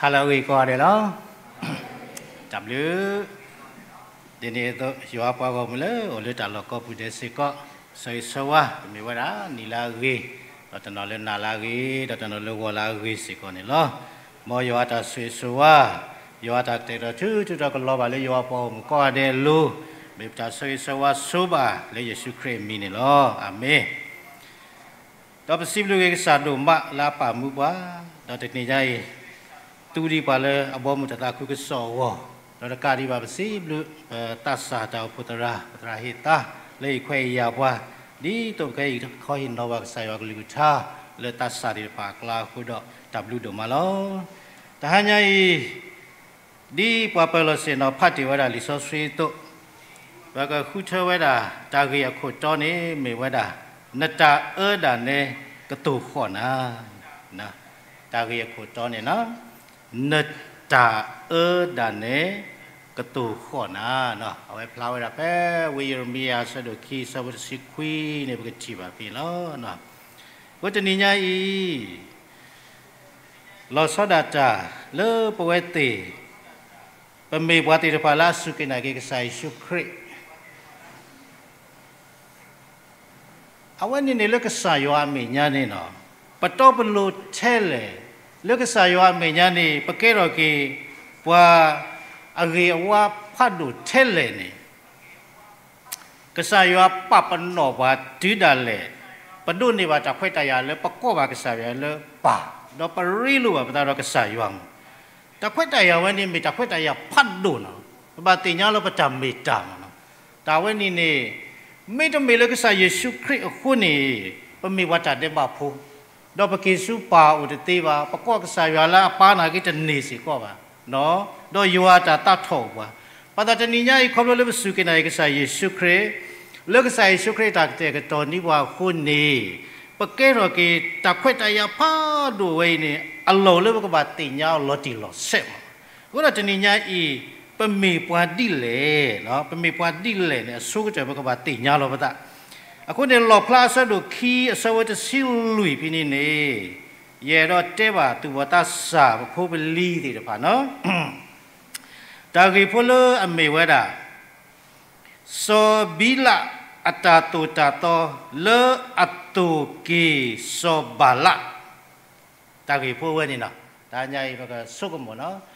ဟါလၢအဂ့ၤကိးဂၤဒဲးလီၤ. တၢ်ဘျုး ဒ်န့ၣ်အသိး ယွၤပှၤဂီၢ်မုၢ်လၢအိၣ်လၢတၢ်လီၢ်ကိးပူၤဒဲးစ့ၢ်ကီး ဆၢဂ့ၤဆၢဝါ ပမ့ၢ်ဝဲဒၣ်နံၤလၢအဂ့ၤ, ဒီးတနီၤလၢနၤလၢအဂ့ၤ, ဒီးတနီၤလၢဂီၤလၢအဂ့ၤစ့ၢ်ကီးန့ၣ်လီၤ. မ်ယွၤတၢ်ဆိၣ်ဂ့ၤဆိၣ်ဝါ, ယွၤတၢ်ကတဲာ်ကတီၤထူထူတီကလီၤဘၣ်လၢယွၤပှၤဂီၢ်မုၢ်ကိးဂၤဒဲးအလိၤ, မ့ၢ်ပတၢ်ဆၢဂ့ၤဆၢဝါဆိဘၣ်လၢယ့ၣ်ၡူးခရံာ်အမံၤန့ၣ်လီၤ. အၤမ့ၣ်. ဒီးပစံးဘျုးက့ၤကစၢ်ဒိၣ်မးလၢအပာ်မူပှၤ, ဒီးတနံၤညါအံၤ သူဒံးပှၤလၢအဘီမုၢ်တၢ်သးခုကစီၣ်အဂီၢ်, ဒီးတကးဒံးဘၣ်ပစံးဘျုး ပသးစၢ်တၢ်အိၣ်ဖှိၣ်သရၣ် ပသရၣ်ဟ့ၣ်သါ လၢဟ့ၣ်ခွဲးဟ့ၣ်ယာ်ပှၤ, ဒ်သိးပကဟဲအံၤခီဟ့ၣ်နီၤဘၣ်ကစၢ်ယွၤကလုၢ်ကထါ လၢသးစၢ်သ့ၣ်တဖၣ်အကျါအဃိဒီး တၢ်ဘျုးဒိၣ်မးလီၤ. တဟါညါအံၤ ဒ်ပှၤပၢၤလီၢ်ဆ့ၣ်နီၤဖးတ့ၢ်ဝဲဒၣ်လံာ်စီဆှံအသိး, ပကဃုထၢဝဲဒၣ် တၢ်ဂ့ၢ်အခိၣ်တီန့ၣ်မ့ၢ်ဝဲဒၣ် နတၢ်အၢဒၣ်နဲကတိၤဃီၣ်နၤ, တၢ်ဂ့ၢ်အခိၣ်တီန့ၣ်လီၤ. နတၢ်အၢဒၣ်နဲကတိၤဃီၣ်နၤ, အဝဲဖျါဝဲဒၣ်ဖဲ ဝံယံးရမံယၤအဆၢဒိၣ်ခံ အဆၢဖိတဆံခွံန့ၣ် ပကထံၣ်ဘၣ်ဖဲန့ၣ်လီၤ. အဃိတနံၤညါအံၤ လီၤဆီဒၣ်တၢ်လၢပဝဲသ့ၣ် ပမ့ၢ်ပှၤသ့ၣ်တဖၣ်လၢအစူၢ်က့ၤနာ်က့ၤကစၢ်ယ့ၣ်ၡူးခရံာ် အဝဲန့ၣ်န့ၣ်လၢကစၢ်ယွၤအမဲာ်ညါန့ၣ်လီၤ. ပတီပလိၤထဲလဲၣ်, လၢကစၢ်ယွၤအမဲာ်ညါန့ၣ် ပကဲထီၣ်က့ၤ ပှၤအဂ့ၤအဝါဖးဒိၣ်ထဲလဲၣ်န့ၣ် ကစၢ်ယွၤပာ်ပနီၣ်ပှၤတုၤဒၣ်လဲာ်, ပဒိးန့ၢ်ဘၣ်တၢ်ခွဲးတၢ်ယာ်လၢပကိးဘၣ်ကစၢ်ယွၤလၢပၢ်, ဒီးပရ့လိာ်ဘၣ်ပသးဒီးကစၢ်ယွၤမး. တၢ်ခွဲးတၢ်ယာ်ဝဲန့ၣ်မ့ၢ်တၢ်ခွဲးတၢ်ယာ်ဖးဒိၣ်နီၤ, ပဘၣ်သ့ၣ်ညါလၢပတၢ်မ့ၢ်တၢ်မးနီၤ. တၢ်ဝဲန့ၣ်န့ၣ် မ့တမ့ၢ်လၢကစၢ်ယ့ၣ်ၡူးခရံာ်အဃိန့ၣ် ပမ့ၢ်ပှၤတၢ်ဒဲးဘးဖိ ဒီးပက့ၤဆူပၢ်အိၣ်တသ့ဘၣ်, ပကိးကစၢ်ယွၤလၢအပၢ်နာ်က့တန့ၢ်စ့ၢ်ကီးဘၣ်, ဒီးယွၤအတၢ်သးထီၣ်အိၣ်ပှၤ. ဘၣ်ဆၣ်တနံၤညါအံၤ ခီဖျိလၢပစူၢ်က့ၤနာ်က့ၤကစၢ်ယ့ၣ်ၡူးခရံာ်, လၢကစၢ်ယ့ၣ်ၡူးခရံာ်အတၢ်ကတဲာ်ကတီၤန့ၢ်ပှၤအဃိန့ၣ် ပကဲထီၣ်က့ၤတၢ်ခွဲးတၢ်ယာ်ဖးဒိၣ်ဝဲအံၤန့ၣ် အလီၢ်လၢပကဘၣ်သ့ၣ်ညါအီၤလီၤတံၢ်လီၤဆဲးမး. အဃိဒီးတနံၤညါအံၤ ပမ့ၢ်ပှၤဒ်လဲၣ်, ပမ့ၢ်ပှၤဒ်လဲၣ်န့ၣ် အဆိကတၢၢ်ပကဘၣ်သ့ၣ်ညါလီၤပသး. အဃိန့ၣ် လီၣ်ဖျါအဆၢဒိၣ်ခံ အဆၢဖိတဆံလွံၢ်ဖဲန့ၣ်န့ၣ် ယအဲၣ်ဒိးတဲဘၣ်သူၣ်ဘီၣ်သးစၢ် ပဖိပလံၤသ့ၣ်တဖၣ်နီၤ, တၢ်ဂ့ၢ်ဖိလၢအမ့ၢ်ဝဲဒၣ် စီၤဘံလးအတၢ်သိၣ်တၢ်သီလၢအသိၣ်က့ၤစီၤဘၤလး, တၢ်ဂ့ၢ်ဖိဝဲန့ၣ်နီၤ, တနံၤအံၤပကဆိကမိၣ်နီၤ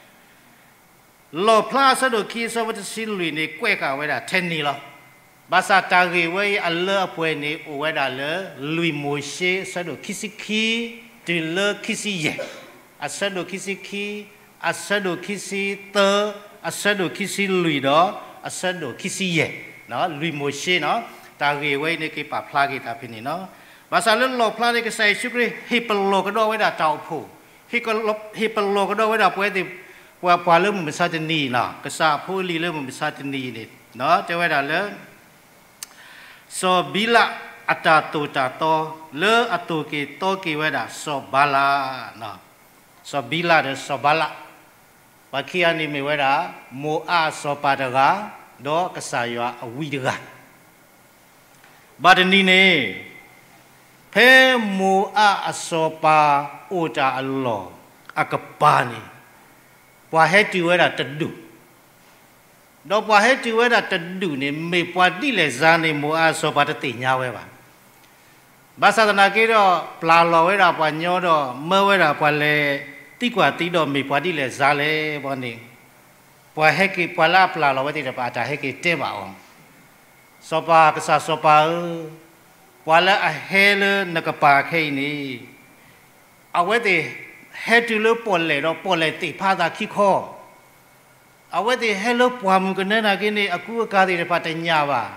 လီၣ်ဖျါအဆၢဒိၣ်ခံ အဆၢဖိတဆံလွံၢ်န့ၣ် ကွဲးဃာ်ဝဲဒၣ်ထဲန့ၣ်လီၤ. ဘၣ်ဆၣ်တၢ်ဂ့ၢ်ဝဲအံၤအလၢအပှဲၤန့ၣ် အိၣ်ဝဲဒၣ်လၢ လွံၢ်မိၤၡ့ အဆၢဒိၣ်ခံဆံခံ တုၤလၢခံဆံယဲၢ်, အဆၢဒိၣ်ခံဆံခံ, အဆၢဒိၣ်ခံဆံသၢ, အဆၢဒိၣ်ခံဆံလွံၢ်ဒီး အဆၢဒိၣ်ခံဆံယဲၢ်, လွံၢ်မိၤၡ့နီၤ, တၢ်ဂ့ၢ်ဝဲအံၤန့ၣ် က့ၤပာ်ဖျါက့ၤတၢ်ဖဲန့ၣ်နီၤ. ဘၣ်ဆၣ်လၢလီၣ်ဖျါန့ၣ် ကစၢ်ယ့ၣ်ၡူးခရံာ် ဟ့ၣ်ပလီၢ်ကဒီးဝဲဒၣ်တၢ်အိၣ်ဖှိၣ်, ဟ့ၣ်ပလီၢ်ကဒီးဝဲဒၣ်ပဝဲသ့ၣ် ပှၤပှၤလၢမုၢ်မဆါတနံၤအံၤနီၤ, ကစၢ်အဖိအလံၤလၢမုၢ်မဆါတနံၤအံၤန့ၣ် တဲဝဲဒၣ်လၢ စီၤဘံလးအတၢ်သိၣ်တၢ်သီ လၢအသိၣ်က့ၤသီက့ၤဝဲဒၣ်စီၤဘၤလး, စီၤဘံလးဒီးစီၤဘၤလး, ပှၤခံဂၤန့ၣ်မ့ၢ်ဝဲဒၣ် မိၤအၤအစီၤပၤတဂၤ, ဒီးကစၢ်ယွၤအဝံတဂၤ ဘၣ်တနံၤန့ၣ် ဖဲမိၤအၤအစီၤပၤအိၣ်တၢ်အလီၢ်အကပၤန့ၣ် ပှၤဟဲတုၤဝဲဒၣ်တဒူၣ်, ဒီးပှၤဟဲတုၤဝဲဒၣ်တဒူၣ်န့ၣ် မ့ၢ်ပှၤဒ်လဲၣ်စါန့ၣ် မိၤအၤအစီၤပၤတသ့ၣ်ညါဝဲဘၣ်. ဘၣ်ဆၣ်သနာ်က့ဒီး ပျၢ်လီၤဝဲဒၣ်ပှၤညီဒီး မၢဝဲဒၣ်ပှၤလဲၤသံကွၢ်သံဒီး မ့ၢ်ပှၤဒ်လဲၣ်စါလဲၣ်ဘီန့ၣ်, ပှၤဟဲက့ၤ ပှၤလၢအပျၢ်လီၤဝဲသ့ၣ်တဖၣ် အတၢ်ဟဲက့ၤတဲဘၣ်အီၤ, စီၤပၤ ကစၢ်စီၤပၤဧၢ, ပှၤလၢအဟဲလၢနကပၤခဲအံၤန့ၣ် အဝဲသ့ၣ်ဟဲတုၤလၢပီၣ်လဲၣ်ဒီး ပီၣ်လဲၣ်သ့ၣ်ဖးအသးခံခီ, အဝဲသ့ၣ်ဟဲလၢပှၢ်မုၢ်ကနၢနာ်က့န့ၣ် အကူအကၤသ့ၣ်တဖၣ်တညၣ်ဘၣ်,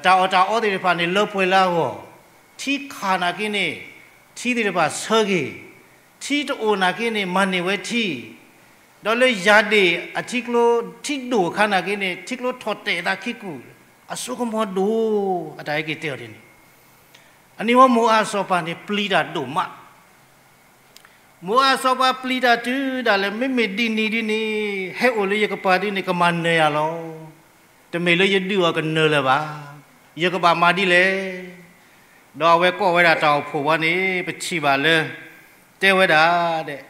တၢ်အီၣ်တၢ်အီသ့ၣ်တဖၣ်န့ၣ် လၢပှဲၤလၢအဂီၢ်, ထံခးနာ်က့န့ၣ် ထံသ့ၣ်တဖၣ်ဆၢက့ၤ, ထံတအိၣ်နာ်က့န့ၣ် မၤန့ၢ်ဝဲထံ, ဒီးလၢယၤဒ့ၣ်အထံကျိ ထံဒိၣ်အခါနာ်က့န့ၣ် ထံကျိထီၣ်တဲာ်အသးခံကူာ်, အစိကမီၤဒိၣ်, အတၢ်ဟဲက့ၤတဲအီၤဒ်န့ၣ် အန့ၣ်ဝဲမိၤအၤအစီၤပၤန့ၣ် ပျံၤတၢ်ဒိၣ်မး, မိၤအၤအစီၤပၤပျံၤတၢ်တုၤဒၣ်လဲာ် မ့မ့ၢ်ဒ်န့ၣ်ဒ်န့ၣ် ဟဲအိၣ်လၢယကပၤဒ်န့ၣ် ကမၤနၢၤယၤလီၤ. တမ့ၢ်လၢယဒုးအီၤကနၢၤလၢၤဘၣ်. ယကဘၣ်မၤဒ်လဲၣ်. ဒီးအဝဲကိးဝဲဒၣ်တၢ်အိၣ်ဖှိၣ်ဝဲန့ၣ် ပထံၣ်ဘၣ်လၢ တဲဝဲဒၣ်ဒဲး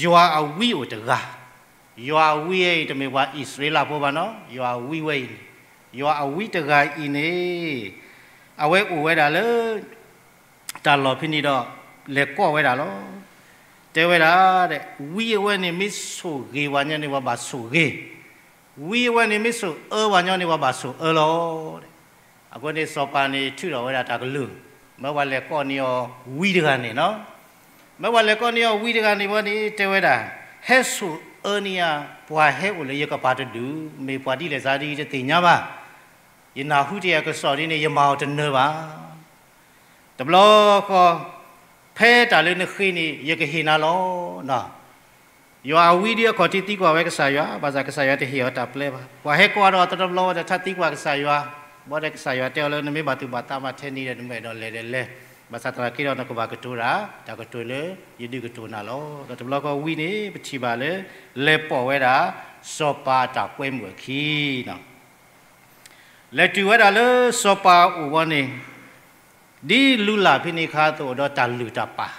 ယွၤအဝံအိၣ်တဂၤ, ယွၤအဝံအံၤတမ့ၢ်ပှၤအံၣ်စရ့လးဖိဘၣ်နီၤ, ယွၤအဝံဝဲအံၤန့ၣ်, ယွၤအဝံတဂၤအံၤန့ၣ်, အဝဲအိၣ်ဝဲဒၣ်လၢ တၢ်လီၢ်ဖဲန့ၣ်ဒီး လဲၤကိးဝဲဒၣ်လီၤ. တဲဝဲဒၣ်, ဝံအဝဲန့ၣ်မ့ၢ်ဆိၣ်ဂ့ၤပှၤညီန့ၣ် ပှၤဘၣ်ဆိၣ်ဂ့ၤ, ဝံအဝဲန့ၣ်မ့ၢ်ဆိၣ်အၢပှၤညီန့ၣ် ပှၤဘၣ်ဆိၣ်အၢလီၤ. အဃိန့ၣ်စီၤပၤန့ၣ်ထုးထီၣ်ဝဲဒၣ်တၢ်ကလုၢ်, မၢပှၤလဲၤကိးန့ၢ်အီၤဝံတဂၤန့ၣ်နီၤ, မၢပှၤလဲၤကိးန့ၢ်အီၤဝံတဂၤန့ၣ်ဝဲန့ၣ် တဲဝဲဒၣ်, ဟဲဆိၣ်အၢန့ၢ်ယၤ ပှၤဟဲအိၣ်လၢယကပၤတဒူၣ်, မ့ၢ်ပှၤဒ်လဲၣ်စါဒ်တသ့ၣ်ညါဘၣ်, ယနၢ်ဟူတ့ၢ်အကစီၣ်ဒ်န့ၣ် ယမၤအီၤတနၢၤဘၣ်. တဘျီဃီ, ဖဲတၢ်လၢနဃ့န့ၣ် ယကဟ့ၣ်နၤလီၤ. ယွၤအဝံဒ်အခီၣ်ထံးသံကွၢ်ဝဲကစၢ်ယွၤ, ဘၣ်ဆၣ်ကစၢ်ယွၤတဟ့ၣ်အီၤတၢ်ပျဲဘၣ်. ပှၤဟဲကိးဒီးတဘျီဘျီဝဲဒီး ထါသံကွၢ်ကစၢ်ယွၤ, ဘၣ်ဆၣ်ကစၢ်ယွၤတဲအီၤလၢ နမ့ၢ်ဘၣ်သူၣ်ဘၣ်သးမးထဲန့ၣ်ဒီး နမ့ၢ်အဲၣ်ဒိးလဲၤဒီးလဲၤ, ဘၣ်ဆၣ်သနာ်က့ဒီး နကဘၣ်ကတိၤတၢ်, တၢ်ကတိၤလၢယဒုးကတိၤနၤလီၤ. ဒီးတဘျီဃီဝံန့ၣ် ပထံၣ်ဘၣ်လၢ လဲၤပိာ်ဝဲဒၣ် စီၤပၤအတၢ်ကွဲမုာ်အခံ လဲၤတုၤဝဲဒၣ်လၢစီၤပၤအအိၣ်ဝဲန့ၣ်, ဒ်လုၢ်လၢ်ဖဲန့ၣ်အခါအသိးဒီးတၢ်လုၢ်တၢ်ပာ်,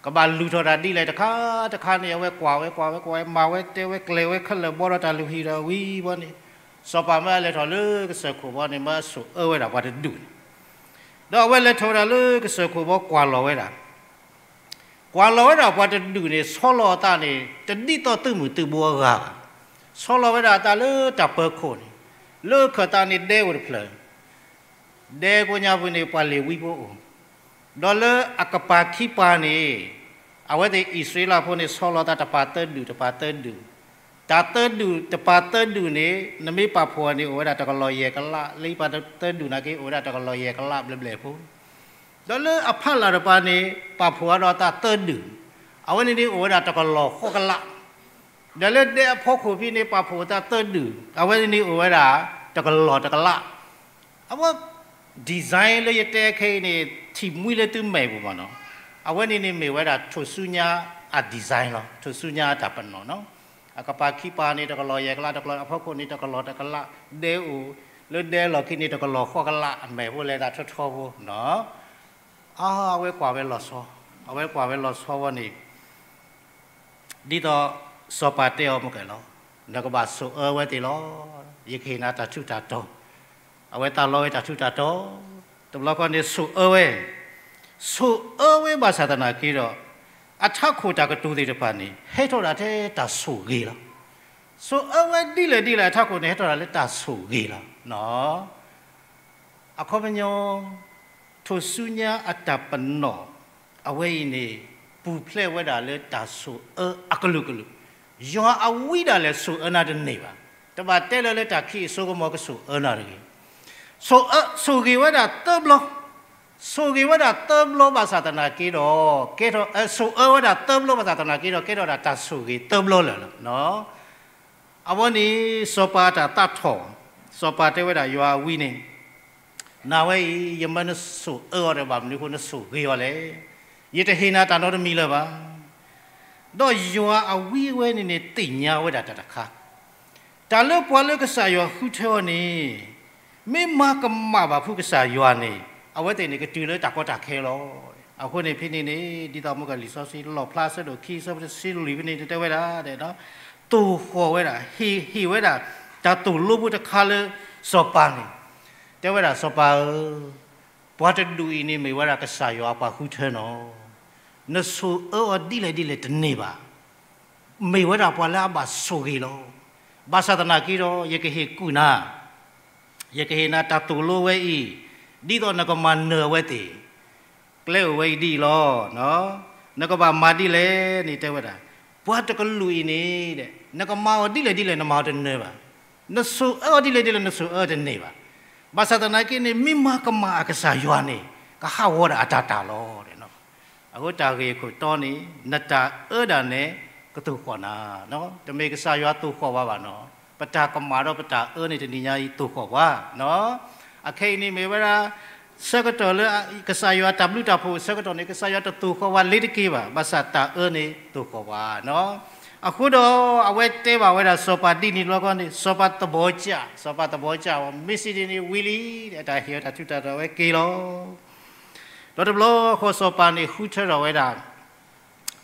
ကဘၣ်လုၢ်ထီၣ်တၢ်ဒ်လဲၣ်တခါတခါန့ၣ် အဝဲကွၢ်ဝဲကွၢ်ဝဲကွၢ်ဝဲ မၤဝဲတဲဝဲကျဲၤဝဲခဲလၢာ်ဘီဒီးတၢ်လုၢ်ဟံၣ်ဒီးဝံၤဝဲန့ၣ်, စီၤပၤမၢအလဲၤထီၣ်လၢကစၢၢ်ခိၣ်ဘီန့ၣ် မၢအဆိၣ်အၢဝဲဒၣ်ပှၤတဒူၣ်န့ၣ်, ဒီးအဝဲလဲၤထီၣ်ဝဲဒၣ်လၢကစၢၢ်ခိၣ်ဘီကွၢ်လီၤဝဲဒၣ် ကွၢ်လီၤဝဲဒၣ်ပှၤတဒူၣ်န့ၣ် ဆီလီၤအသးန့ၣ် တဒ်သိးသုးမုၢ်သုးဘိအဂၤဘၣ်. ဆီလီၤဝဲဒၣ်အသးလၢတၢ်ပၢၤခိၣ်န့ၣ်, လၢခၢၣ်သးန့ၣ်ဒဲအိၣ်တဖျၢၣ်, ဒဲကိးညါပူၤန့ၣ် ပှၤလ့ၤဝံဖိအိၣ်, ဒီးလၢအကပၤခံပၤန့ၣ်, အဝဲသ့ၣ်အံၣ်စရ့လးဖိန့ၣ် ဆီလီၤသးတပၤသၢဒူၣ် တပၤသၢဒူၣ်, တၢ်သၢဒူၣ်တပၤသၢဒူၣ်န့ၣ် နမ့ၢ်ပာ်ဖှိၣ်အီၤန့ၣ် အိၣ်ဝဲဒၣ်တကလီၤယဲၢ်ကလး, လၢပၤသၢဒူၣ်နာ်က့ အိၣ်ဝဲဒၣ်တကလီၤယဲၢ်ကလးဘျဲၣ်ဘျဲၣ်ဖိ ဒီးလၢအဖီလာ်တပၤန့ၣ် ပာ်ဖှိၣ်အီၤဒီးအသးသၢဒူၣ်, အဝဲန့ၣ်န့ၣ်အိၣ်ဝဲဒၣ်တကလီၤဃိးကလး, ဒီးလၢဒဲအဖီခိၣ်ဖဲန့ၣ် ပာ်ဖှိၣ်အသးသၢဒူၣ်, အဝဲန့ၣ်န့ၣ်အိၣ်ဝဲဒၣ်တကလီၤတကလး. အဝဲ design လၢယတဲခဲအံၤန့ၣ် ထံၣ်မှံလၢသုမဲာ်ပူၤမးနီၤ, အဝဲန့ၣ်န့ၣ်မ့ၢ်ဝဲဒၣ်ထိၣ်ဆူညါအ design လီၤ, ထိၣ်ဆူညါအတၢ်ပနီၣ်နီၤ. အကပၤခံပၤန့ၣ် တကလီၤယဲၢ်ကလး, တကလီၤအဖီခိၣ်န့ၣ်တကလီၤတကလး, ဒဲအိၣ်လၢဒဲလီၢ်ခံန့ၣ် တကလီၤဃိးကလး, အမဲာ်ဖိလဲၤသးထီထီဖိနီၤ. အဝဲကွၢ်ဝဲလီၤဆီ, အဝဲကွၢ်ဝဲလီၤဆီဝဲန့ၣ် ဒ်သိးစီၤပၤတဲအီၤမ့ၢ်ကဲလီၤ, နကဘၣ်ဆိၣ်အၢဝဲသ့ၣ်လီၤ, ယကဟ့ၣ်နၤတၢ်ထူးတၢ်တီၤ, အဝဲသးလီဝဲတၢ်ထူးတၢ်တီၤ, တဘျီဃီန့ၣ်ဆိၣ်အၢဝဲ, ဆိၣ်အၢဝဲဘၣ်ဆၣ်သနာ်က့ဒီး အထးခိၣ်တၢ်ကတိၤသ့ၣ်တဖၣ်န့ၣ် ဟဲထီၣ်ဒၣ်ထဲတၢ်ဆိၣ်ဂ့ၤလီၤ. ဆိၣ်အၢဝဲဒ်လဲၣ်ဒ်လဲၣ် အထးခိၣ်န့ၣ် ဟဲထီၣ်ဒၣ်လၢတၢ်ဆိၣ်ဂ့ၤလီၤ. အခီပညီ ထိၣ်ဆူညါအတၢ်ပနီၣ် အဝဲအံၤန့ၣ် ပူၤဖျဲးဝဲဒၣ်လၢတၢ်ဆိၣ်အၢအကလုာ်ကလုာ်, ယွၤအဝံဒၣ်လဲာ်ဆိၣ်အၢနၤတန့ၢ်ဘၣ်, တဘၣ်တဲလၢလၢတၢ်ခံးအစိကမီၤကဆိၣ်အၢနၤတဂ့ၤ. ဆိၣ်အၢ, ဆိၣ်ဂ့ၤဝဲဒၣ်သၢဘျီ, ဆိၣ်ဂ့ၤဝဲဒၣ်သၢဘျီဘၣ်ဆၣ်သနာ်က့ဒီး, ကဲထီၣ်, ဆိၣ်အၢဝဲဒၣ်သၢဘျီဘၣ်ဆၣ်သနာ်က့ဒီး ကဲထီၣ်ဒၣ်တၢ်ဆိၣ်ဂ့ၤသၢဘျီလၢာ်လီၤ. အဝဲန့ၣ် စီၤပၤအတၢ်သးထီၣ်, စီၤပၤတဲဝဲဒၣ်ယွၤအဝံန့ၣ်, နၤဝဲအံၤ ယမၢနဆိၣ်အၢအီၤဒီးဘၣ်မနုၤအဃိနဆိၣ်ဂ့ၤအီၤလဲၣ်. ယတဟ့ၣ်နၤတၢ်နီတမံၤလၢၤဘၣ်. ဒီးယွၤအဝံအဝဲန့ၣ်န့ၣ် သ့ၣ်ညါဝဲဒၣ်တၢ်တခါ, တၢ်လၢပှၤလၢကစၢ်ယွၤဃုထၢအီၤန့ၣ် မ့ၢ်မၤကမၣ်ဘၣ်ဖုကစၢ်ယွၤန့ၣ် အဝဲသ့ၣ်န့ၣ်ကတုၤလၢတၢ်ကီတၢ်ခဲလီၤ. အဃိန့ၣ်ဖဲန့ၣ်န့ၣ် ဒ်သိးမုၢ်ကလံာ်စီဆှံ လီၣ်ဖျါအဆၢဒိၣ်ခံ အဆၢဖိတဆံလွံၢ်ဖဲန့ၣ် တဲဝဲဒၣ်, သိၣ်ဃီၣ်ဝဲဒၣ်, ဟ့ၣ်, ဟ့ၣ်ဝဲဒၣ် တၢ်သိၣ်လိဖိတခါလၢစီၤပၤန့ၣ်, တဲဝဲဒၣ်စီၤပၤဧၢ, ပှၤတဒူၣ်အံၤန့ၣ်မ့ၢ်ဝဲဒၣ်ကစၢ်ယွၤအပှၤဃုထၢနီၤ. နဆိၣ်အၢအီၤဒ်လဲၣ်ဒ်လဲၣ်တန့ၢ်ဘၣ်. မ့ၢ်ဝဲဒၣ်ပှၤလၢအဘၣ်ဆိၣ်ဂ့ၤလီၤ. ဘၣ်ဆၣ်သနာ်က့ဒီး ယကဟ့ၣ်ကူၣ်နၤ, ယကဟ့ၣ်နၤတၢ်သိၣ်လိဝဲအံၤ, ဒ်သိးနကမၤနၢၤအဝဲသ့ၣ်, ကျဲအိၣ်ဝဲအံၤဒ်အံၤလီၤ. နကဘၣ်မၤဒ်လဲၣ်န့ၣ် တဲဝဲဒၣ်, ပှၤတကလုာ်အံၤန့ၣ်, နကမၤအီၤဒ်လဲၣ်ဒ်လဲၣ် နမၤအီၤတနၢၤဘၣ်. နဆိၣ်အၢအီၤဒ်လဲၣ်ဒ်လဲၣ် နဆိၣ်အၢတန့ၢ်ဘၣ်. ဘၣ်ဆၣ်သနာ်က့န့ၣ် မ့ၢ်မၤကမၣ်အကစၢ်ယွၤန့ၣ် ကဟးဂီၤဒၣ်အတၢ်တၢ်လီၤ. အဃိတၢ်ဂ့ၢ်အခိၣ်တီန့ၣ် နတၢ်အၢဒၣ်နဲ ကသိၣ်ဃီၣ်နၤ, တမ့ၢ်ကစၢ်ယွၤသိၣ်ဃီၣ်ပှၤဘၣ်နီၤ, ပတၢ်ကမၣ်ဒီးပတၢ်အၢန့ၣ်တနံၤညါအံၤသိၣ်ဃီၣ်ပှၤ. အခဲအံၤန့ၣ်မ့ၢ်ဝဲဒၣ် ဆၢကတီၢ်လၢ ကစၢ်ယွၤတၢ်ဘျုးတၢ်ဖှိၣ်ဆၢကတီၢ်န့ၣ် ကစၢ်ယွၤတသိၣ်ဃီၣ်ပှၤလ့ၤတက့ၢ်ဘၣ်, ဘၣ်ဆၣ်တၢ်အၢန့ၣ်သိၣ်ဃီၣ်ပှၤ. အဃိဒီးအဝဲတဲဘၣ်ဝဲဒၣ်စီၤပၤဒ်န့ၣ်တဘျီဃီန့ၣ် စီၤပၤသဘီကၢ်, စီၤပၤသဘီကၢ်ဝဲ မ့ၢ်စံးဒ်န့ၣ်ဝံၤလံ, တၢ်ဟ့ၣ်အီၤတၢ်ထူးတၢ်တီၤဝဲက့ၤလီၤ. ဒီးတဘျီဃီစီၤပၤန့ၣ်ဃုထၢထီၣ်ဝဲဒၣ်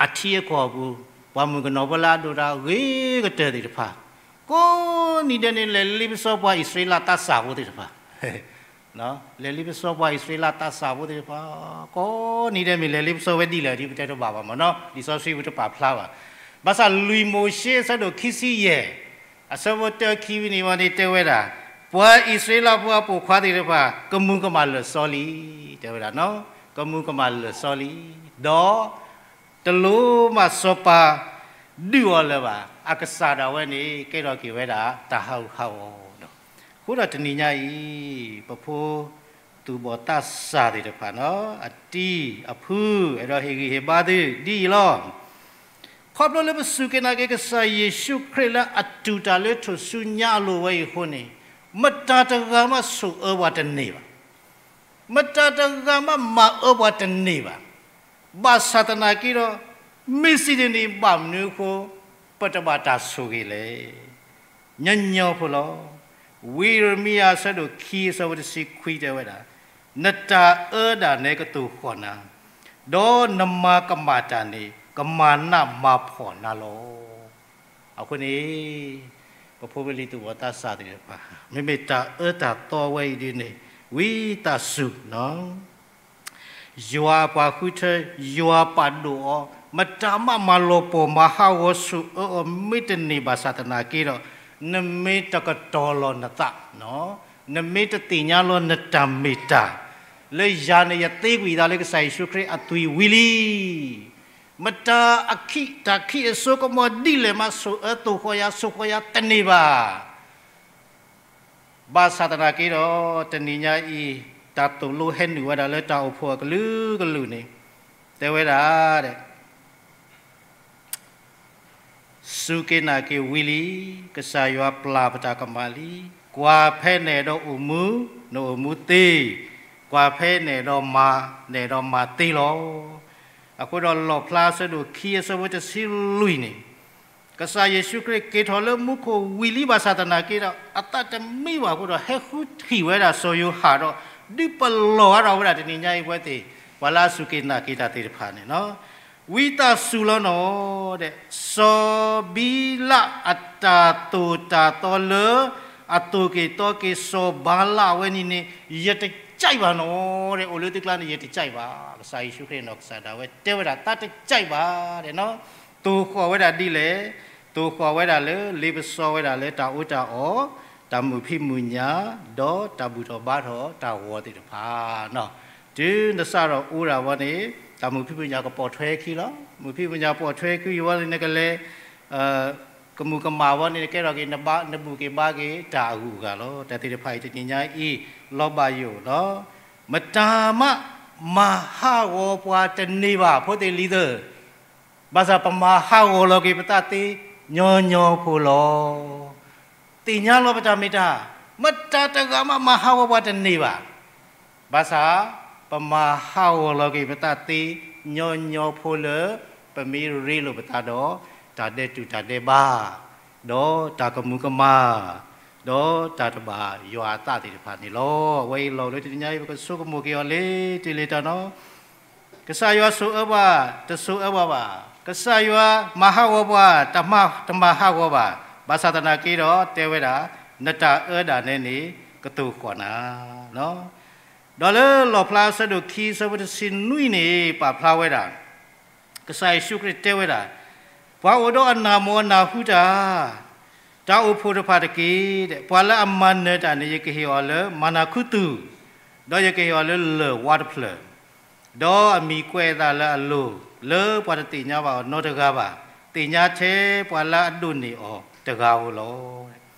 အထံအကီၢ်အပူၤ ပှၤမုၣ်ကနီၤဖိလၢအဒိၣ်တၢ်ဂ့ၤကတၢၢ်သ့ၣ်တဖၣ်, ကိးနံၤဒဲးန့ၣ် လဲၤလ့ပစီပှၤအံၣ်စရ့လးသးစၢ်ဖိသ့ၣ်တဖၣ်, လဲၤလ့ပစီပှၤအံၣ်စရ့လးသးစၢ်ဖိသ့ၣ်တဖၣ်, ကိးနံၤဒဲးမ့ၢ်လဲၤလ့ပစီဝဲဒ်လဲၣ်ဒ်ပတဲတဘၣ်ဘၣ်မ့ၢ်နီၤ, လံာ်စီဆှံပတပာ်ဖျါဘၣ်. ဘၣ်ဆၣ်လွံၢ်မိၤၡ့အဆၢဒိၣ်ခံဆံယဲၢ် အဆၢဖိတၢခံဝံၤန့ၣ်ဝဲန့ၣ်တဲဝဲဒၣ်, ပှၤအံၣ်စရ့လးဖိအပိာ်ခွါသ့ၣ်တဖၣ် ကမူၤကမၣ်လၢာ်စီလံ, တဲဝဲဒၣ်, ကမူၤကမၣ်လၢာ်စီလံ, ဒီး တလိၣ်မၤစီၤပၤဒုးအီၤလၢၤဘၣ်. အကစၢ်ဒၣ်ဝဲန့ၣ် ကဲထီၣ်က့ၤဝဲဒၣ်တၢ်ဟးဂူာ်ဟးဂီၤဒီး, အဃိဒီးတနံၤညါအံၤ ပဖိသူၣ်ဘီၣ်သးစၢ်သ့ၣ်တဖၣ်နီၤ, အတံၤအဖု အဲၣ်ဒိးဟ့ၣ်ဂံၢ်ဟ့ၣ်ဘါသုဒ်အံၤလီၤ. ခီဖျိလၢပစူၢ်က့ၤနာ်က့ၤကစၢ်ယ့ၣ်ၡူးခရံာ်လၢအတူၢ်တၢ်လၢထူၣ်စုညါအလိၤဝဲအံၤအဃိန့ၣ်, မတၤတဂၤမးဆိၣ်အၢပှၤတန့ၢ်ဘၣ်. မတၤတဂၤမးမၤအၢပှၤတန့ၢ်ဘၣ်. ဘၣ်ဆၣ်သနာ်က့ဒီး, မ့ၢ်စံးဒ်န့ၣ်ဘၣ်မနုၤအဃိ ပတဘၣ်တၢ်ဆိၣ်ဂ့ၤလဲၣ်. ညီညီဖိလီၤ. ဝံယံးရမံယၤအဆၢဒိၣ်ခံအဆၢဖိတဆံခွံတဲဝဲဒၣ်, နတၢ်အၢတၢ်န့ၣ်ကတိၤဃီၣ်နၤ, ဒီးနမၤကမၣ်တၢ်န့ၣ် ကမၤနးမၤဖှီၣ်နၤလီၤ. အဃိန့ၣ် ပဖိပလံၤသူၣ်ဘီၣ်သးစၢ်သ့ၣ်တဖၣ်, မ့မ့ၢ်တၢ်အၢတၢ်သီဝဲအံၤဒ်န့ၣ် ဝံသးစူၤ ယွၤအပှၤဃုထၢ, ယွၤပာ်ဒိၣ်အီၤ, မတၤမးမၤလီၤပှီၢ်မၤဟးဂီၤဆိၣ်အၢအီၤမ့ၢ်တန့ၢ်ဘၣ်ဆၣ်သနာ်က့ဒီး, နမ့ၢ်တကတီၤလီၤနသး, နမ့ၢ်တသ့ၣ်ညါလီၤနတၢ်မ့ၢ်တၢ်, လၢယၤန့ၣ်ယသ့ကွံာ်သးလၢကစၢ်ယ့ၣ်ၡူးခရံာ်အသွံၣ်ဝံၤလံ. မတၤအခံးတၢ်ခံးအစိကမီၤဒ်လဲၣ်မးဆိၣ်အၢသိၣ်ဃီၤယၤ ဆိၣ်ဃီၤယၤတန့ၢ်ဘၣ်. ဘၣ်ဆၣ်သနာ်က့ဒီး တနံၤညါအံၤ တၢ်သိၣ်လိဟဲနုာ်ဝဲဒၣ်လၢတၢ်အိၣ်ဖှိၣ်အကလုာ်ကလုာ်န့ၣ် တဲဝဲဒၣ်, စူၢ်က့ၤနာ်က့ၤဝံၤလံ, ကစၢ်ယွၤပျၢ်ပတၢ်ကမၣ်လံ, ကွၢ်ဖဲနအဲၣ်ဒိးအိၣ်မူ, နအိၣ်မူသ့, ကွၢ်ဖဲနအဲၣ်ဒိးမၤ, နအဲၣ်ဒိးမၤသ့လီၤ. အဃိဒီးလီၣ်ဖျါအဆၢဒိၣ်ခံအဆၢဖိတဆံလွံၢ်န့ၣ် ကစၢ်ယ့ၣ်ၡူးခရံာ်က့ၤထီၣ်လၢမူခိၣ်ဝံၤလံဘၣ်ဆၣ်သနာ်က့ဒီး အသးတမံဘၣ်အဃိဒီး ဟဲဃုထံၣ်ဝဲဒၣ်စီၤယိၤဟၣ်ဒီး ဒုးပလီၢ်အါထီၣ်ဝဲဒၣ်တနံၤညါအံၤပဝဲသ့ၣ် ပှၤလၢအစူၢ်က့ၤနာ်က့ၤတၢ်သ့ၣ်တဖၣ်န့ၣ်လီၤ. ဝံသးစူၤလီၤနီၤ, စီၤဘံလးအတၢ်သိၣ်တၢ်သီလၢ အသိၣ်က့ၤသီက့ၤစီၤဘၤလးဝဲန့ၣ်န့ၣ် ယတကြိုက်ဘၣ်နီၤ, အိၣ်လၢသုကျါန့ၣ် ယတကြိုက်ဘၣ်. ကစၢ်ယ့ၣ်ၡူးခရံာ်နီၢ်ကစၢ်ဒၣ်ဝဲတဲဝဲဒၣ် သးတကြိုက်ဘၣ်နီၤ. သိၣ်ဃီၣ်ဝဲဒၣ်ဒ်လဲၣ်, သိၣ်ဃီၣ်ဝဲဒၣ်လၢ လ့ပစီဝဲဒၣ်လၢတၢ်အီၣ်တၢ်အီ, တၢ်မုာ်ဖံးမုာ်ညၣ်, ဒီးတၢ်ဘူၣ်ထီၣ်ဘါထီၣ်တၢ်ဂီၤသ့ၣ်တဖၣ်နီၤ. တုၤနစးထီၣ်အိၣ်ဒၣ်ဝဲန့ၣ် တၢ်မုာ်ဖံးမုာ်ညၣ်ကပိာ်ထွဲခံလီၤ. မုာ်ဖံးမုာ်ညၣ်ပိာ်ထွဲခံဝဲန့ၣ် နကလဲၤ ကမူၤကမၣ်ဝဲန့ၣ် ကဲထီၣ်က့ၤနဘၣ် နဘူၣ်က့ၤဘါက့ၤတၢ်အဂုၤအဂၤလီၤ. တၢ်သ့ၣ်တဖၣ်အံၤတနံၤညါအံၤ လီၤဘၣ်ယိၣ်လီၤ. မတၤမးမၤဟးဂီၤပှၤတန့ၢ်ဘၣ် ဖိသ့ၣ်လံၤသ့ၣ်, ဘၣ်ဆၣ်ပမၤဟးဂီၤလီၤက့ၤပသးသ့ညီညီဖိလီၤ. သ့ၣ်ညါလီၤပတၢ်မ့ၢ်တၢ်, မတၤတဂၤမးမၤဟးဂီၤပှၤတန့ၢ်ဘၣ်. ဘၣ်ဆၣ် ပမၤဟးဂီၤလီၤက့ၤပသးသ့ညီညီဖိလၢ ပမ့ၢ်ရ့လိာ်ပသးဒီး တၢ်ဒဲးတူာ်တၢ်ဒဲးဘး, ဒီးတၢ်ကမူၤကမၣ်, ဒီးတၢ်တဘၣ်ယွၤအသးသ့ၣ်တဖၣ်န့ၣ်လီၤ. အဝဲအံၤလီၤလၢတနံၤညါအံၤ ပကဆိကမိၣ်က့ၤအီၤလၢတလ့ၤတၢ်နီၤ. ကစၢ်ယွၤဆိၣ်အၢပှၤ, တဆိၣ်အၢပှၤဘၣ်. ကစၢ်ယွၤမၤဟးဂီၤပှၤ, တမၤ, တမၤဟးဂီၤဘၣ်. ဘၣ်ဆၣ်သနာ်က့ဒီး တဲဝဲဒၣ်, နတၢ်အၢဒၣ်နဲန့ၣ် ကသိၣ်ဃီၣ်နၤ. ဒီးလၢလီၣ်ဖျါအဆၢဒိၣ်ခံ အဆၢဖိတဆံနွံန့ၣ် ပာ်ဖျါဝဲဒၣ်, ကစၢ်ယ့ၣ်ၡူးခရံာ်တဲဝဲဒၣ်, ပှၤအိၣ်ဒီးအနၢ်မိၣ်အနၢ်ဟူတၢ်, တၢ်အိၣ်ဖှိၣ်တဖၣ်တက့ၢ်. ပှၤလၢအမၤနၢၤတၢ်န့ၣ် ယကဟ့ၣ်အီၤလၢမၤနၤခူသူၣ်, ဒီးယကဟ့ၣ်အီၤလၢလၢၢ်ဝါတဖျၢၣ်, ဒီးအမံၤကွဲးအသးလၢအလိၤ, လၢပှၤတသ့ၣ်ညါဘၣ်အီၤနီတဂၤဘၣ်, သ့ၣ်ညါထဲပှၤလၢအဒိးန့ၢ်အီၤတဂၤဧိၤလီၤ.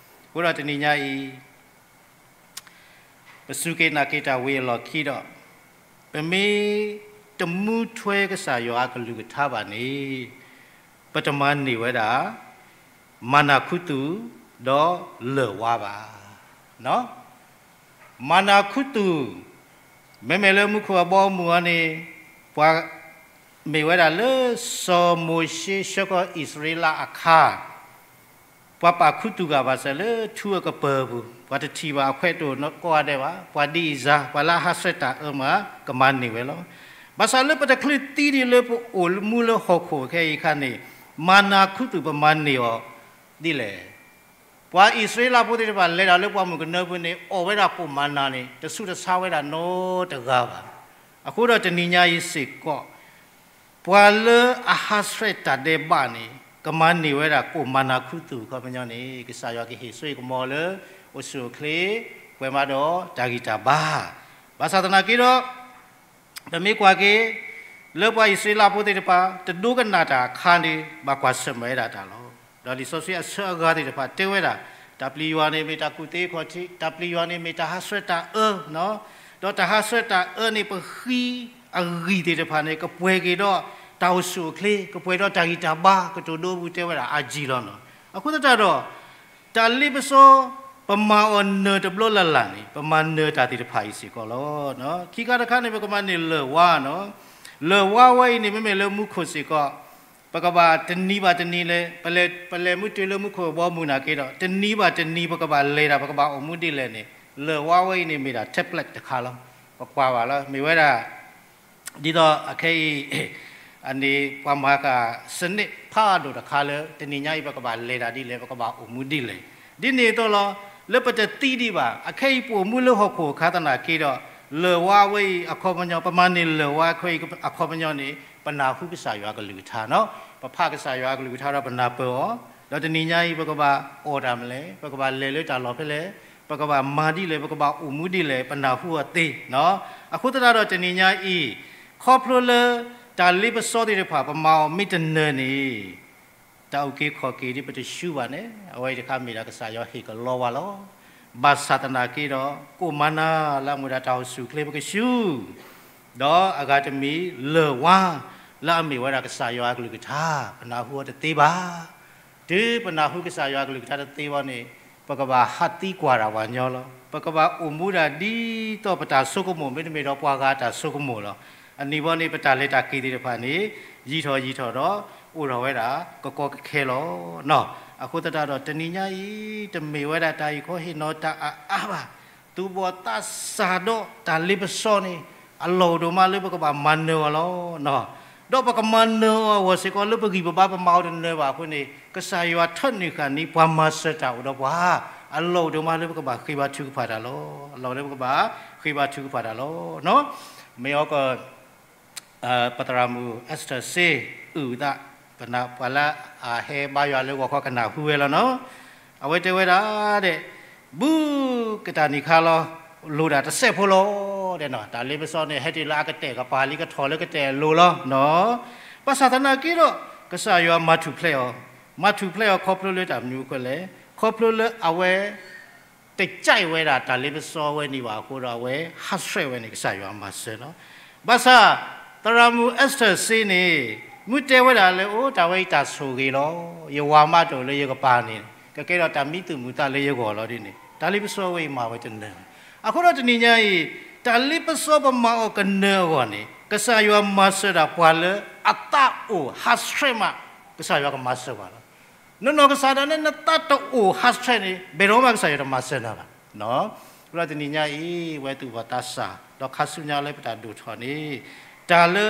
အဃိဒီးတနံၤညါအံၤ ပစူၢ်က့ၤနာ်က့ၤတၢ်ဝံၤအလီၢ်ခံဒီး, ပမ့ၢ်တမူထွဲကစၢ်ယွၤအကလုၢ်ကထါဘၣ်န့ၣ်, ပတမၤန့ၢ်ဝဲဒၣ် မၤနၤခူသူၣ် ဒီးလၢၢ်ဝါဘၣ်. မၤနၤခူသူၣ်, မ့မ့ၢ်လၢမူခိၣ်အဘီအမုၢ်အီၤန့ၣ်, ပှၤမ့ၢ်ဝဲဒၣ်လၢစီၤမိၤၡ့ဆှၢဃီၤအံၣ်စရ့လးအခါ ပှၤပာ်ခူသူၣ်ဂာ်ဘၣ်စၢၤလၢထူအကပၢၤပူၤ, ပှၤတထံၣ်ဘၣ်အခွဲးတအိၣ်ကိးဂၤဒဲးဘၣ်, ပှၤဒ်အံၤစါ ပှၤလၢအဟးဆှဲးတၢ်အၢမး ကမၤန့ၢ်ဝဲလီၤ. ဘၣ်ဆၣ်လၢပတချုးသံဒံးလၢပအိၣ်မူလၢဟီၣ်ခိၣ်ခဲအံၤအခါန့ၣ်, မၤနၤခူသူၣ်ပမၤန့ၢ်အီၤဒ်လဲၣ်. ပှၤအံၣ်စရ့လးဖိသ့ၣ်တဖၣ်လဲၤတၢ်လၢပှၢ်မုၢ်ကနၢပူၤန့ၣ် အီၣ်ဝဲဒၣ်ကိၣ်မၤနၤန့ၣ် တဆူးတဆါဝဲဒၣ်နီတဂၤဘၣ်. အဃိဒီးတနံၤညါအံၤစ့ၢ်ကီး ပှၤလၢအဟးဆှဲးတၢ်ဒဲးဘးန့ၣ် ကမၤန့ၢ်ဝဲဒၣ်ကိၣ်မၤနၤခူသူၣ်အခီပညီန့ၣ် ကစၢ်ယွၤကဟ့ၣ်စိဟ့ၣ်ကမီၤလၢ အိၣ်ဆူၣ်အိၣ်ချ့ ပှဲၤမးဒီးတၢ်ဂံၢ်တၢ်ဘါ. ဘၣ်ဆၣ်သနာ်က့ဒီး ပမ့ၢ်ကွၢ်က့ၤ လၢပှၤအံၣ်စရ့လးဖိသ့ၣ်တဖၣ် တဒိကနၣ်တၢ်အခါန့ၣ် ဘၣ်ကွၢ်ဆၢၣ်မဲာ်ဝဲဒၣ်တၢ်လီၤ. ဒီးလံာ်စီဆှံအဆၢအဂၤသ့ၣ်တဖၣ်တဲဝဲဒၣ် တၢ်ပျံၤယွၤန့ၣ်မ့ၢ်တၢ်ကူၣ်သ့အခီၣ်ထံး, တၢ်ပျံၤယွၤန့ၣ်မ့ၢ်တၢ်ဟးဆှဲးတၢ်အၢ, ဒီးတၢ်ဟးဆှဲးတၢ်အၢန့ၣ် ပဃံအဂံၢ်သ့ၣ်တဖၣ်န့ၣ် ကပှဲၤက့ၤဒီးတၢ်အိၣ်ဆူၣ်အိၣ်ချ့, ကပှဲၤဒီးတၢ်ဂံၢ်တၢ်ဘါ ကတိၤဒိပူၤတဲဝဲဒၣ်အါကံလီၤနီၤ. အဃိသတးဒီး တၢ်လ့ပစီ ပမၤအီၤနၢၤတဘျီလၢ်လၢ်န့ၣ် ပမၤနၢၤတၢ်သ့ၣ်တဖၣ်အံၤစ့ၢ်ကီးလီၤ. ခံခါတခါန့ၣ် ပကမၤန့ၢ်လၢၢ်ဝါနီၤ. လၢၢ်ဝါဝဲအံၤန့ၣ် မ့မ့ၢ်လၢမူခိၣ်စ့ၢ်ကီး ပကဘၣ်တနံၤဘၣ်တနံၤလဲၣ်, ပလဲၤ, ပလဲၤမုၢ်တုၤလၢမူခိၣ်အဘီအမုၢ်နာ်က့ဒီး တနံၤဘၣ်တနံၤ ပကဘၣ်လဲၤတၢ် ပကဘၣ်အိၣ်မူဒ်လဲၣ်န့ၣ် လၢၢ်ဝါဝဲအံၤန့ၣ်မ့ၢ်ဒၣ် template တခါလီၤ. ပကွၢ်ဘၣ်လီၤ မ့ၢ်ဝဲဒၣ် ဒ်သိးအခဲအံၤ အန့ၣ် ပှၤမၤဃာ်စနစ်ဖးဒိၣ်တခါလၢ တနံၤညါအံၤ ပကဘၣ်လဲၤတၢ်ဒ်လဲၣ်, ပကဘၣ်အိၣ်မူဒ်လဲၣ်. ဒ်န့ၣ်အသိးလီၤ, လၢပတသံဒံးဘၣ်, အခဲအံၤပအိၣ်မူလၢဟီၣ်ခိၣ်အခါသနာ်က့ဒီး လၢၢ်ဝါဝဲအံၤအခီပညီ, ပမၤန့ၢ်လၢၢ်ဝါခဲအံၤအခီပညီန့ၣ် ပနၢ်ဟူကစၢ်ယွၤအကလုၢ်ကထါနီၤ, ပဖးကစၢ်ယွၤအကလုၢ်ကထါဒီးပနၢ်ပၢၢ်အီၤ, ဒီးတနံၤညါအံၤ ပကဘၣ်အီၣ်တၢ်မနုၤလဲၣ်, ပကဘၣ်လဲၤလၢတၢ်လီၢ်ဖဲလဲၣ်, ပကဘၣ်မၤဒ်လဲၣ်, ပကဘၣ်အိၣ်မူဒ်လဲၣ်, ပနၢ်ဟူအီၤသ့နီၤ. အဃိသတးဒီးတနံၤညါအံၤ ခီဖျိလၢတၢ်လ့ပစီသ့ၣ်တဖၣ် ပမၤအီၤမ့ၢ်တနၢၤန့ၣ် တၢ်အုၣ်က့ၤခီၣ်က့ၤဒ်ပတဆူဘၣ်န့ၣ် အဝဲအံၤတခါမ့ၢ်ဒၣ်ကစၢ်ယွၤဟ့ၣ်ကလီဝဲလီၤ. ဘၣ်ဆၣ်သနာ်က့ဒီး ကိၣ်မၤနၤလၢအမ့ၢ်ဝဲဒၣ်တၢ်အိၣ်ဆူၣ်အိၣ်ချ့ပကဆူၣ်, ဒီးအဂၤတမံၤလၢၢ်ဝါလၢအမ့ၢ်ဝဲဒၣ်ကစၢ်ယွၤအကလုၢ်ကထါ ပနၢ်ဟူအီၤတသ့ဘၣ်. တုၤပနၢ်ဟူကစၢ်ယွၤအကလုၢ်ကထါတသ့ဘၣ်န့ၣ် ပကဘၣ်ဟးသံကွၢ်တၢ်ပှၤညီလီၤ. ပကဘၣ်အိၣ်မူဒၣ်ဒ်သိးပတၢ်ဆိကမိၣ် မ့တမ့ၢ်ဒီးပှၤဂၤအတၢ်ဆိကမိၣ်လီၤ. အန့ၣ်ဘီန့ၣ် ပတၢ်လဲၤတၢ်က့ၤသ့ၣ်တဖၣ်န့ၣ် ယံာ်ထီၣ်ယံာ်ထီၣ်ဒီး အိၣ်ထီၣ်ဝဲဒၣ်ကကီကခဲလီၤနီၤ. အဃိသတးဒီးတနံၤညါအံၤ တမ့ၢ်ဝဲဒၣ်တၢ်အံၤခီဟ့ၣ်နီၤတၢ်အါအါဘၣ်. သူၣ်ဘီၣ်သးစၢ်ဒီးတၢ်လ့ပစီန့ၣ် အလီၢ်အိၣ်ဒိၣ်မးလၢပကဘၣ်မၤနၢၤအီၤလီၤနီၤ. ဒီးပကမၤနၢၤအီၤအဂီၢ်စ့ၢ်ကီးလၢပဂံၢ်ပဘါပမၤအီၤတနၢၤဘၣ်အဃိန့ၣ် ကစၢ်ယွၤထၢနုာ်ဃာ်န့ၢ်ပှၤမၤစၢၤတၢ်အိၣ်ဒီးပှၤ အလီၢ်အိၣ်ဒိၣ်မးလၢပကဘၣ်ဃ့ဘါထုကဖၣ်တၢ်လီၤ. အလီၢ်လၢပကဘၣ်ဃ့ဘါထုကဖၣ်တၢ်လီၤ. မ့ၢ်အီက ပသရၣ်မုၣ် Esther စ့ အုၣ်သး ပနၢ်ပှၤလၢအဟဲဘါယွၤလၢဂီၤခီကနၢ်ဟူဝဲလီၤနီၤ. အဝဲတဲဝဲဒၣ်ဒဲး ဘူးကတၢၢ်နံၣ်ခါလီၤ လိၣ်ဒၣ်တစဲးဖိလီၤ. တဲနီၤ တၢ်လ့ပစီန့ၣ် ဟဲတုၤလၢအကတဲာ်ကပၤလံ ကထီၣ်လၢကတဲာ်အလိၤလီၤနီၤ. ဘၣ်ဆၣ်သနာ်က့ဒီး ကစၢ်ယွၤမၤထူၣ်ဖျဲးအီၤ, မၤထူၣ်ဖျဲးအီၤခီဖျိလၢတၢ်မနုၤအဃိလဲၣ်, ခီဖျိလၢအဝဲ တကြိုက်ဝဲဒၣ်တၢ်လ့ပစီဝဲန့ၣ်ဘၣ်အဃိဒီး အဝဲဟးဆှဲးဝဲန့ၣ်ကစၢ်ယွၤမၤစၢၤလီၤ. ဘၣ်ဆၣ် သရၣ်မုၣ် Esther စ့န့ၣ် မ့ၢ်တဲဝဲဒၣ်လၢ အိၣ်တၢ်ဝဲအံၤတၢ်ဆိၣ်ဂ့ၤလီၤ. ယဝၤမးတအိၣ်လၢယကပၤန့ၣ် ကကဲထီၣ်တၢ်မံသူၣ်မုာ်သးလၢယဂီၢ်လီၤ. ဒ်န့ၣ် တၢ်လ့ပစီဝဲအံၤမၤဝဲတနၢၤ. အဃိဒီးတနံၤညါအံၤ တၢ်လ့ပစီပမၤအီၤကနၢၤအဂီၢ်န့ၣ် ကစၢ်ယွၤမၤစၢၤဒၣ်ပှၤလၢအသးအိၣ်ဟးဆှဲးမး ကစၢ်ယွၤကမၤစၢၤပှၤလီၤ. နနီၢ်ကစၢ်ဒၣ်နဲ နသးတအိၣ်ဟးဆှဲးန့ၣ် ဘယ်တော့မှ ကစၢ်ယွၤတမၤစၢၤနၤဘၣ်. အဃိဒီးတနံၤညါအံၤ ဝဲသူၣ်ဘီၣ်သးစၢ် ဒီးခါဆူညါလၢပတၢ်ဒိၣ်ထီၣ်န့ၣ် တၢ်လၢ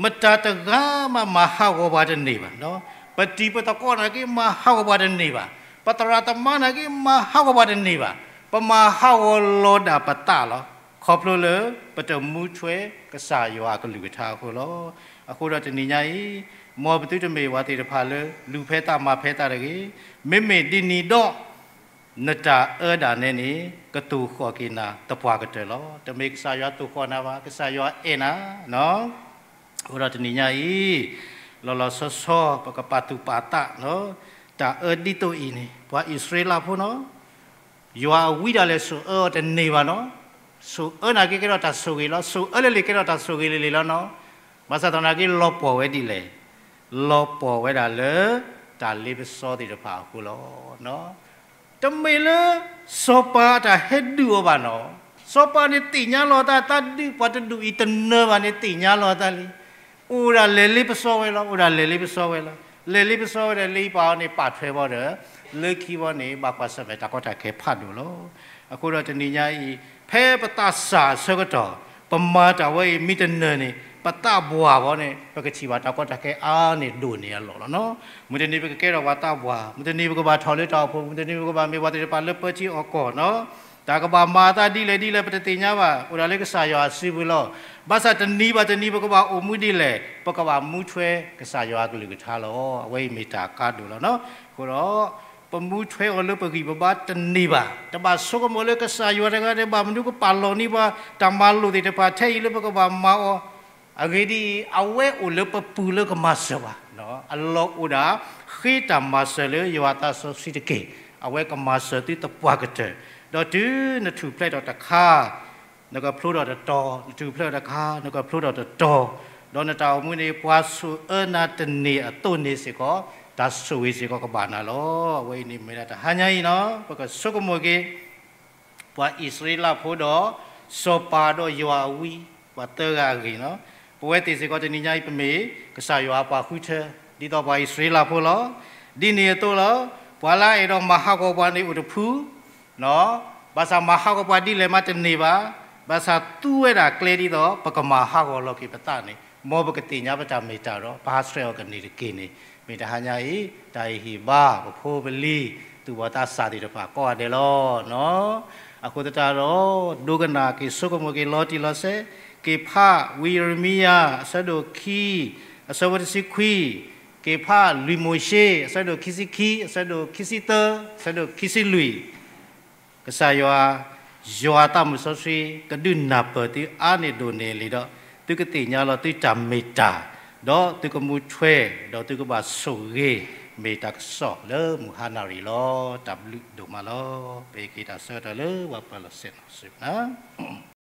မတၤတဂၤမးမၤဟးဂီၤပှၤတန့ၢ်ဘၣ်. ပတံၤပသကိးနာ်က့ မၤဟးဂီၤပှၤတန့ၢ်ဘၣ်. ပသရၣ်သမါနာ်က့ မၤဟးဂီၤပှၤတန့ၢ်ဘၣ်. ပမၤဟးဂီၤလီၤဒၣ်ပသးလီၤ. ခီဖျိလၢပတမူထွဲကစၢ်ယွၤအကလုၢ်ကထါအဃိလီၤ. အဃိဒီးတနံၤညါအံၤ မ်ပသုတမ့ၢ်ပှၤသ့ၣ်တဖၣ်လၢ လူၤဖဲသးမၤဖဲသးတဂ့ၤ. မ့မ့ၢ်ဒ်န့ၣ်ဒီး နတၢ်အၢဒၣ်နဲန့ၣ် ကသိၣ်ဃီၣ်က့ၤနၤသပှၢ်ကတၢၢ်လီၤ. တမ့ၢ်ကစၢ်ယွၤသိၣ်ဃီၣ်နၤဘၣ်, ကစၢ်ယွၤအဲၣ်နၤ. အဃိဒီးတနံၤညါအံၤ လီၤလီၤဆီဆီ ပကပာ်သူၣ်ပာ်သး တၢ်အၢဒ်သိးအံၤန့ၣ် ပှၤအံၣ်စရ့လးဖိနီၤ ယွၤအဝံဒၣ်လဲာ်ဆိၣ်အၢအီၤတန့ၢ်ဘၣ်နီၤ. ဆိၣ်အၢနာ်က့ကဲထီၣ်တၢ်ဆိၣ်ဂ့ၤလီၤ. ဆိၣ်အၢလၢလံၤကဲထီၣ်တၢ်ဆိၣ်ဂ့ၤလၢလံၤလီၤနီၤ. ဘၣ်ဆၣ်သနာ်က့လီၤပှီၢ်ဝဲဒ်လဲၣ်. လီၤပှီၢ်ဝဲဒၣ်လၢ တၢ်လ့ပစီသ့ၣ်တဖၣ်အဃိလီၤ. တမ့ၢ်လၢ စီၤပၤအတၢ်ဟဲဒုးအီၤဘၣ်နီၤ. စီၤပၤန့ၣ်သ့ၣ်ညါလီၤအသး သးဒုးပှၤတဒူၣ်အံၤတနၢၤဘၣ်န့ၣ် သ့ၣ်ညါလီၤအသးလံ. အိၣ်ဒၣ်လဲၤလ့ပစီဝဲလီၤ. အိၣ်ဒၣ်လဲၤလ့ပစီဝဲလီၤ. လဲၤလ့ပစီဝဲဒီးလၢဟံၣ်ပၤအီၤန့ၣ် ပာ်ထွဲဘီဒီး လၢခံဘီန့ၣ် ဘၣ်ကွၢ်ဆၢၣ်မဲာ်တၢ်ကီတၢ်ခဲဖးဒိၣ်လီၤ. အဃိဒီးတနံၤညါအံၤ ဖဲပသးစၢ်အဆၢကတီၢ် ပမၤတၢ်ဝဲအံၤမ့ၢ်တနၢၤန့ၣ် ပသးပှၢ်ဘီန့ၣ် ပကထံၣ်ဘၣ်တၢ်ကီတၢ်ခဲအါန့ၢ်ဒိၣ်န့ၢ်အလီၢ်လီၤနီၤ. မုၢ်တနံၤပကကဲထီၣ်ပှၤသးပှၢ်, မုၢ်တနံၤပကဘၣ်ထီၣ်လၢတၢ်အိၣ်ဖှိၣ်, မုၢ်တနံၤပကဘၣ်မ့ၢ်ပှၤသ့ၣ်တဖၣ်လၢပၢထံအီၣ်ကီၢ်နီၤ. တၢ်ကဘၣ်မၤအသးဒ်လဲၣ်ဒ်လဲၣ် ပတသ့ၣ်ညါဘၣ်, အိၣ်ဒၣ်လၢကစၢ်ယွၤအစုပူၤလီၤ. ဘၣ်ဆၣ်တနံၤဘၣ်တနံၤပကဘၣ်အိၣ်မူဒ်လဲၣ်, ပကဘၣ်မူထွဲကစၢ်ယွၤအကလုၢ်ကထါလီၤ. အဝဲအံၤမ့ၢ်တၢ်ကါဒိၣ်လီၤနီၤ. အဃိဒီး ပမူထွဲအီၤလၢပဂံၢ်ပဘါတန့ၢ်ဘၣ်, တဘၣ်ဆိကမိၣ်လၢကစၢ်ယွၤတဂၤဒဲးဘၣ်မနုၤကပာ်လီၤန့ၢ်ပှၤ တၢ်မၤလိာ်သ့ၣ်တဖၣ်ထဲအံၤလၢပကဘၣ်မၤအီၤ အဂ့ၢ်ဒ်အံၤ, အဝဲအိၣ်လၢပပူၤလၢကမၤစၢၤဘၣ်. အလီၢ်အိၣ်ဒၣ် ဃ့တၢ်မၤစၢၤလၢယွၤသးစီဆှံတက့ၢ်. အဝဲကမၤစၢၤသုသပှၢ်ကတၢၢ်, ဒီးတုၤနထူၣ်ဖျဲးထီၣ်တခါ နကဖျိထီၣ်တတီၤ, နထူၣ်ဖျဲးထီၣ်တခါ နကဖျိထီၣ်တတီၤ, ဒီးနတၢ်အိၣ်မူန့ၣ် ပှၤဆိၣ်အၢနၤတန့ၢ်အသိးန့ၣ်စ့ၢ်ကီး တၢ်ဆိၣ်ဂ့ၤစ့ၢ်ကီးကဘၣ်နၤလီၤ. အဝဲအံၤန့ၣ်မ့ၢ်ဒၣ်တဟါညါအံၤနီၤ ပကဆိကမိၣ်က့ၤ ပှၤအံၣ်စရ့လးဖိဒီး စီၤပၤဒီးယွၤအဝံ ပှၤသၢဂၤအဂ့ၢ်နီၤ. ပဝဲသ့ၣ်စ့ၢ်ကီးတနံၤညါအံၤ ပမ့ၢ်ကစၢ်ယွၤအပှၤဃုထၢ ဒ်သိးပှၤအံၣ်စရ့လးဖိလီၤ. ဒ်န့ၣ်အသိးလီၤ, ပှၤလၢအအဲၣ်ဒိးမၤဟးဂီၤပှၤန့ၣ်အိၣ်တဖု, ဘၣ်ဆၣ်မၤဟးဂီၤပှၤဒ်လဲၣ်မးတန့ၢ်ဘၣ်. ဘၣ်ဆၣ်သူဝဲဒၣ်ကျဲဒ်သိး ပကမၤဟးဂီၤလီၤက့ၤပသးန့ၣ် မ်ပကသ့ၣ်ညါပတၢ်မ့ၢ်တၢ်ဒီး ပဟးဆှဲးအီၤကန့ၢ်တက့ၢ်န့ၣ် မ့ၢ်တဟါညါအံၤ တၢ်အံၤဟ့ၣ်ဘါ ပဖိပလံၤ သူၣ်ဘီၣ်သးစၢ်သ့ၣ်တဖၣ်ကိးဂၤဒဲးလီၤ. အဃိသတးဒီး ဒိကနၣ်က့ၤဆိကမိၣ်က့ၤလီၤတံၢ်လီၤဆဲး, က့ၤဖးဝံယံးရမံယၤ အဆၢဒိၣ်ခံ အဆၢဖိတဆံခွံ, က့ၤဖးလွံၢ်မိၤၡ့ အဆၢဒိၣ်ခံဆံခံ အဆၢဒိၣ်ခံဆံသၢ အဆၢဒိၣ်ခံဆံလွံၢ် ကစၢ်ယွၤ, ယွၤသးမုၣ်စီဆှံ ကဒုးနၢ်ပၢၢ်သုအါန့ၢ်ဒိၣ်န့ၢ်လံဒီး သုကသ့ၣ်ညါလီၤသုတၢ်မ့ၢ်တၢ်, ဒီးသုကမူထွဲ, ဒီးသုကဘၣ်ဆိၣ်ဂ့ၤ မ့ၢ်တၢ်ကစီၣ်လၢမုၢ်ဟါနၣ်ရံၣ်လီၤ. တၢ်ဘျုးဒိၣ်မးလီၤ. ပဟ့ၣ်က့ၤတၢ်ဆၢကတီၢ်လၢပှၤပၢၤလီၢ်ဆ့ၣ်နီၤစ့ၢ်ကီးနၤ.